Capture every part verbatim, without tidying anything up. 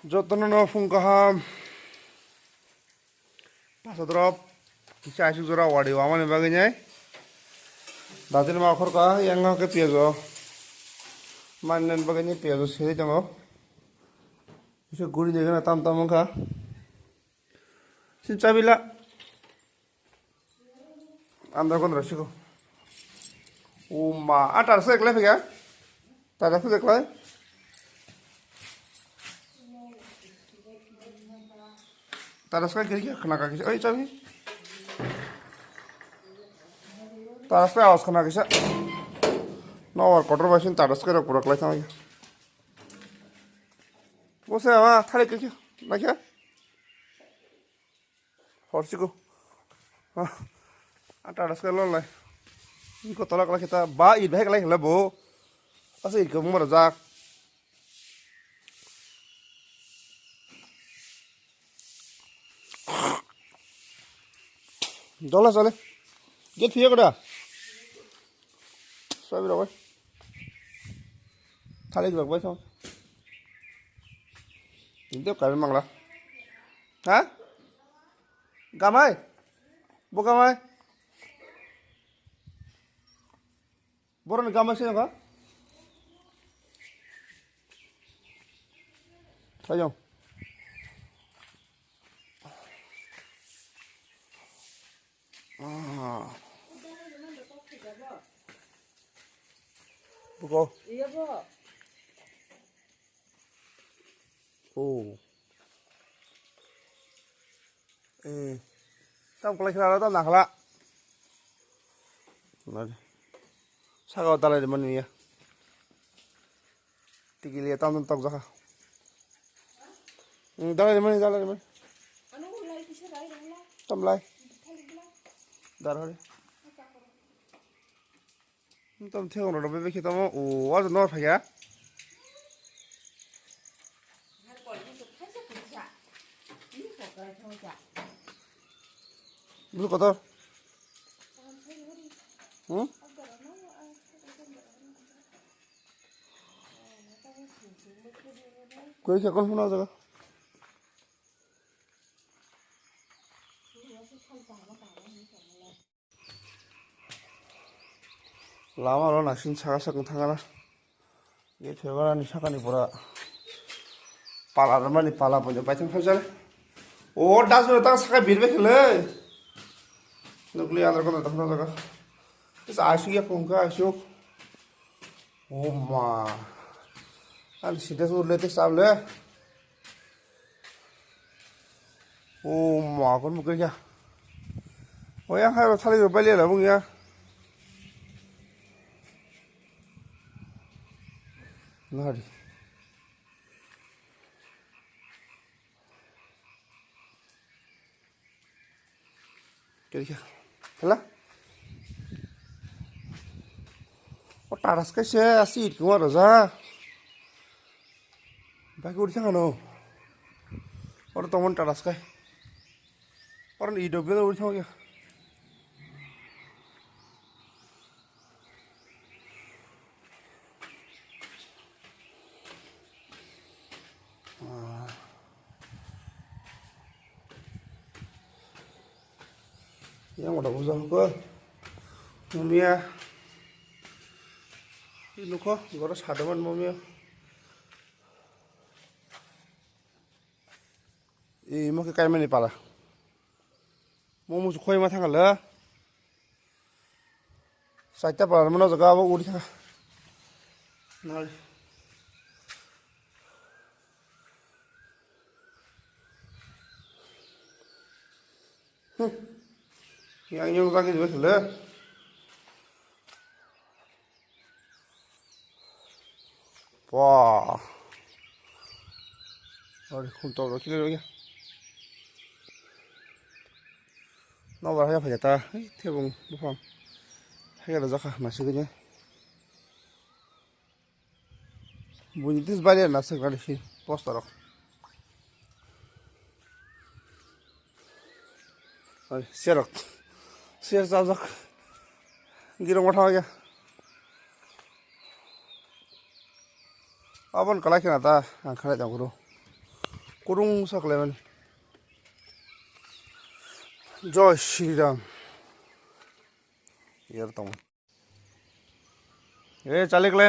Jotono no phung kaham. Paso drop. Kisa asuk jora wadi wamani bagwi nai. Datil ma khorka yang ke piajo. Mannen bagwi nai piajo seri tongo. Kisa guri degana tam tam wngkha. Sin chabila. Andar kon rasigo. Uma, a tarsa ekla phika. Tarsa phika ekla. Tarsa kiri kya khana ka kisa. Oi, chabi. Tarsa awas khana kisa. No war kotor basin tarsa kira pura klai thang. Bose ama thari kiri kya. Na kya? Horsigo. Ah, a tarsa kira lolai. Iko tolak lagi ta ba i bhek lagi labo. Asa iko mara jak. Dola sale. Get fiye koda. Sabi rabai. Thalik rabai sam. Inte kami mangla. Ha? Gamai. Bo gamai. Boroni gama se nangkha. Sayang. Ah. Buko. Oh. Eh. Tam kwlai khwlai tam nakhala. Nadi. Saka o dalai de mani ya. Tikili ya tam tok jaka. Hmm, dalai de mani, dalai de mani. Tam lai. Dar hari. Tam theng ro be be khitamo o wa no phaya. Bulu kotor. Hmm? Koi khe kon phuna jaga. Lama rok naising saka sakang thangana. Ye February ni sakani pura pala ramani pala ponjo paithang thajal. O dasu tang saka birbe khele. Nukli andar kono tang jaga. Is asuk ya kongka asuk. O ma. An sidas urle te sable. O ma, kon mukhe kya? O yang hai ro thali ro bali la bung ya. Nari. Kiri kya? Hala? O taras kaise asi it kuma roja. Bagi uri thang ano. Oro tongmani taras kai. Oro ni ido bela uri thang ya. Yang udah usah kok. Mumia. Ini kok, goro sadaman mumia. Ih, mau ke kayak mana pala? Mau musuh koi mah tanggal lah. Saita pala mana jaga apa uri kah? Nol. Hmm. Yang nyong lagi juga sudah. Wah. Ori khum tok rok kile rok ya. Nobar haya phai ta. Ei, thebung buphang. Haya rok jakha masuk ini. Buini tis bari na sek rani si poster rok. Oi, serok. Ser sajak. Girong wata ya. Abon kalai kena ta ang khalai jang guru. Kurung sa khlaimani. Jai Shri Ram. Yar tong. Eh, chalik le.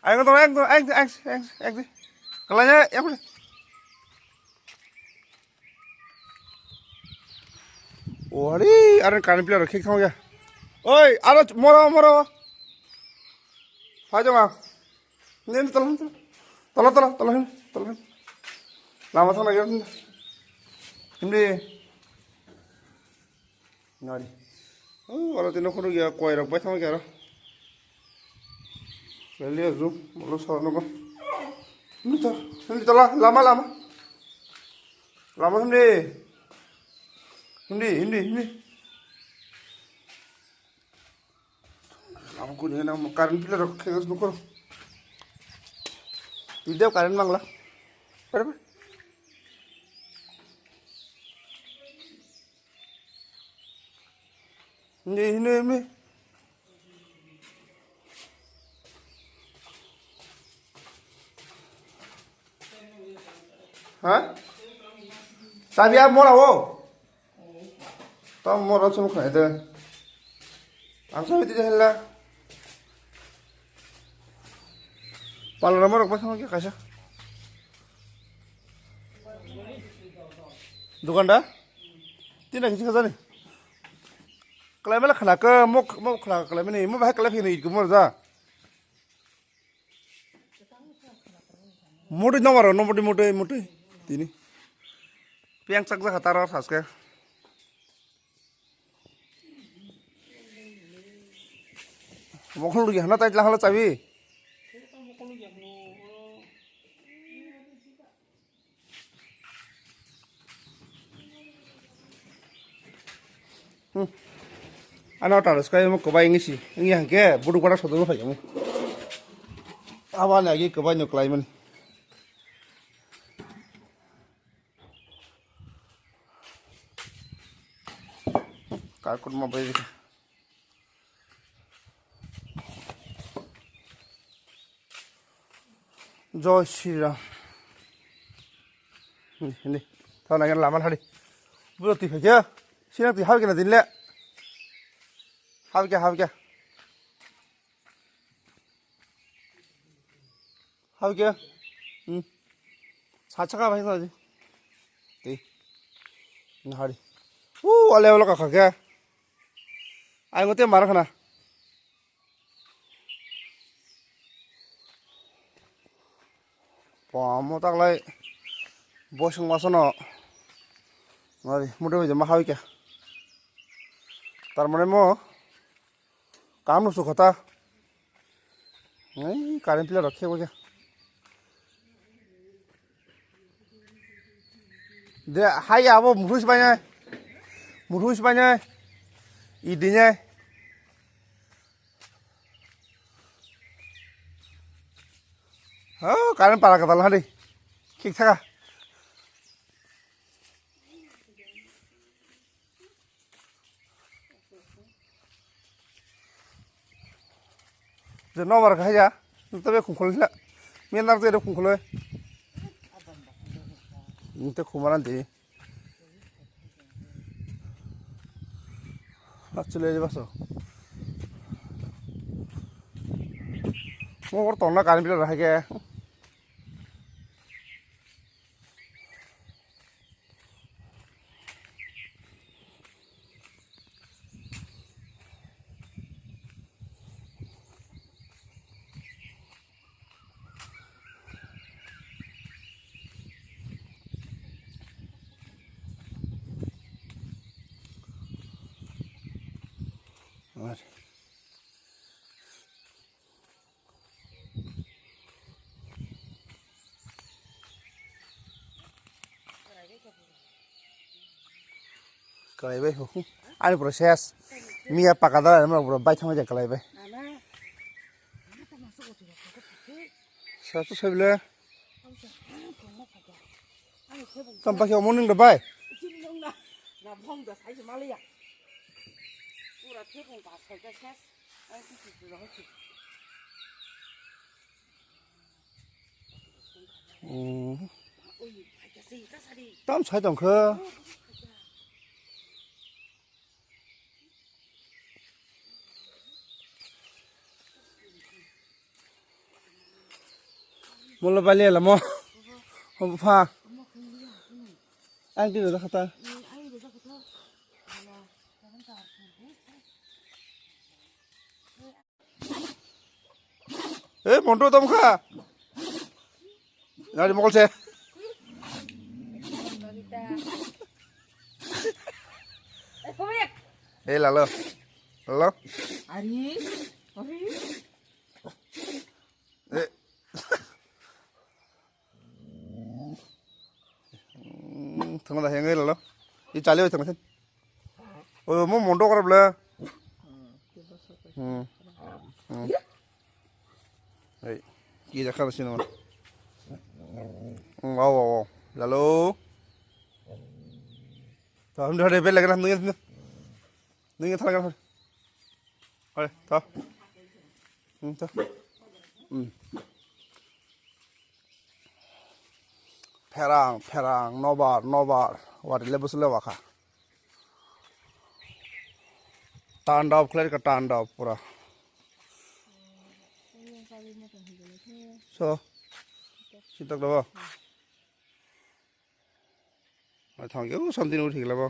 Ayo, tong, ek, tong, ek, ek, ek, ek, di. Kalanya, ek, boleh. Wari, aran current pillar khek thang ya. Oi, aro moro, moro. Phai jong a. Ni, ni, tola, tola. Tola, tola, tola, him, tola, him. Lama thang lagi, him. Him di. Nari. Oh, aro tino khunu ya, koi rok bai thang ya ro. Lele zoom, bolo sor nogo. Him di to, him di tola, lama, lama. Lama him di. Him di, him di, him di. Lama kuni na mo current pillar rok khe nukho. Video current mangla. Pare ba. Ni, ni, ni. Ha? Sabi ab mora wo. Tam mora chum khnai de. Ang sabi tide hella. Palora morok bai thangkhe kaisa. Dukan da? Tina kisi khajani. Kalai mela khana ke mok mok khana kalai mani mo bahai kalai phini kumor ja. Motwi no maro no motwi motwi motwi. Tini. Piang chak ja khataro saske. Mokol lagi hana tai lang halo chabi. Hmm. Ano taros kai mo kobai ngisi. Ngi hangke buduk bara sodo phai mo. Aba lagi kobai no klai man. Kakut ma bai. Joy Shri Ram. Hindi, hindi. Tao lagi lama hari. Bro, tui phai kya? Sini tui hau kena din le. Hau kya, hau kya? Hau kya? Hmm. Sa chaka bai sa ji. Tui. Nahari. Uh, ale wala ka kha kya? Ai ngote mar khana. Pomo taklai bosong masono mari mutai bai ma hawi kya. Tar mane mo kam no sukha ta. Ai current pillar rok khebo kya. De hai abo murhus bai nai. Murhus bai nai. Idinai. Oh, current para katal hari. Khik thaka. Je no bar kha ya. Nta be khungkhol la. Mian nar je khungkhol. Nte khumaran de. Actually, baso. Mo kor tong na current pillar hai ke. Kalai bai ho. Ani process. Miya pakada ani bro bai thangma ja kalai bai. Sa tu sabile. Tam pakhe omo nwng da bai. Na bhong da sai maliya. Pura thepung ta sai ta ses. Hmm. Tam sai tongkha. Molo bali lamo. Hopha. Ang di roda khata. Eh, monto tom kha. Nari mokol se. Eh, lalo. Lalo. Ari. Ari. Eh. Hmm, thangla da hengel lo. I chali oi thangla. O mo mondo kor ble. Hmm. Hmm. Hey, ki jakha sino. Hmm, wow, wow, wow. Lalo. To hum dhare bel lagna nung nung. Nung thala. Hoi, to. Hmm, to. Hmm. Pherang, pherang, nobar, nobar. Wari le busle wakha. Tandop khlai ka tandop pura. So, sitok dobo. Mai thang yo something uthi gila bo.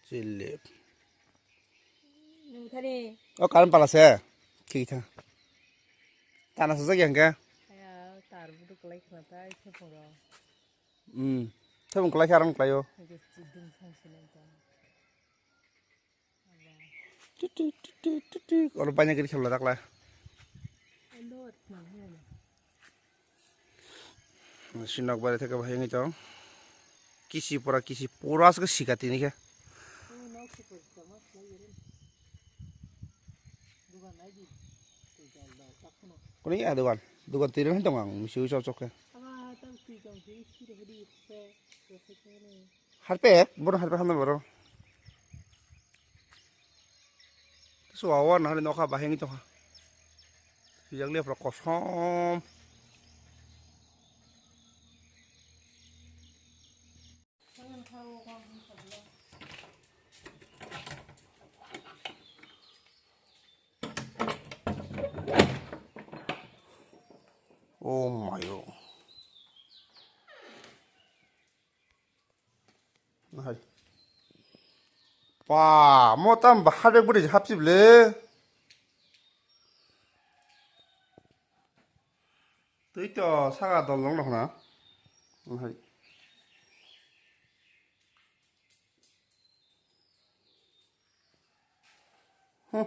Chilip. Nungthani. O karan pala se. Ki tha. Tana sa jagi hangke. Ya, tar budu kelai khna ta, ise poro. Hmm. Thebung kelai kharan kelai o. Hage chidung sang sinai ta. Tu, tu, tu, tu, tu, tu. Oro banya gari khela dakla. Sinok bare theke bahai ngi tong. Kisi pura kisi pura se sika tini khe. Kuni ya dogan. Dogan tiri tong ang misi ui sok sok khe. Harpek, bono harpek hamna boro. So awa nahari nokha bahai ngi tongkha. Sijak le pura kosom. Oh my God. Hai. Pa, mo tam bahai bwrwi hapsi ble. Twi to saka dol long rok na. Hai. Hmm.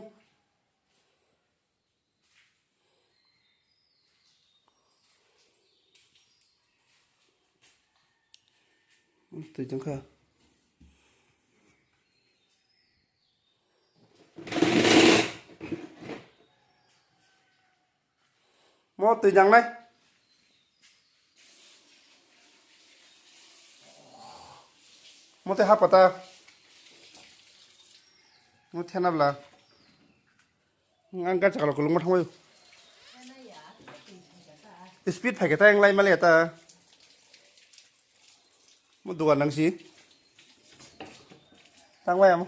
Twi tongkha. Mo twi jangnai. Mo tei hapata. Mo thena bla. Ang gari chakalo kulungma thangwi. Speed phaikhe ta ang lai mali ta. Mo dugan nang si. Tang bai amo.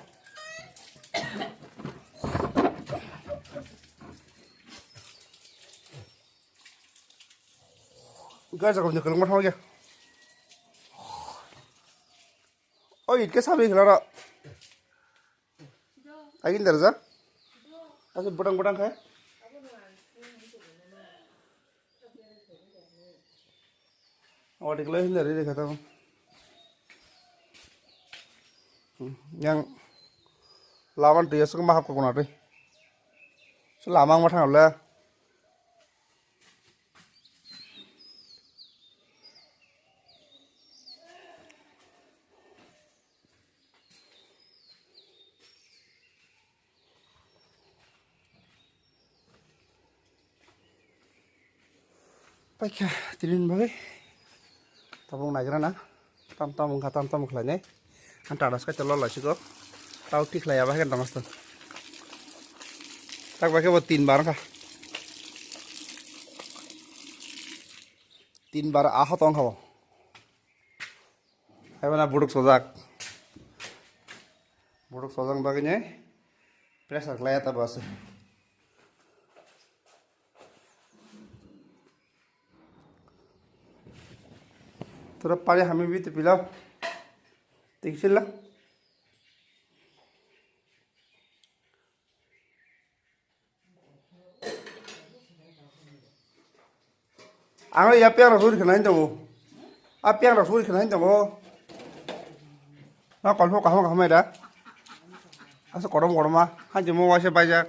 Gari chakalo kulungma thangwi. Oi, itka sabi khlaro. Agin darja? Asa butang butang khai? Oh, diklo hin dari dikha tong. Yang lawan tu yasuk mahap ko kuna tu. Selama ang mathang le. Paikha tinin bagwi tabuk naigra na tam tam wngkha tam tam khlainai. Ang tata sky tolo laisiko. Tau thik lai aba khe tongos to. Tak bai khe bo tin bar kha. Tin bar a ho tong kha bo. Hai bana buduk sojak. Buduk sojak bagwi ne pressure lai ta bas. Tora pari hami bi te pila. Tik sila. Ang ya piang rok suri khnai tongo. A piang rok suri khnai tongo. Na kolpho kaham kaham da. Asa korom korom ma. Hanjimo waisa baijak.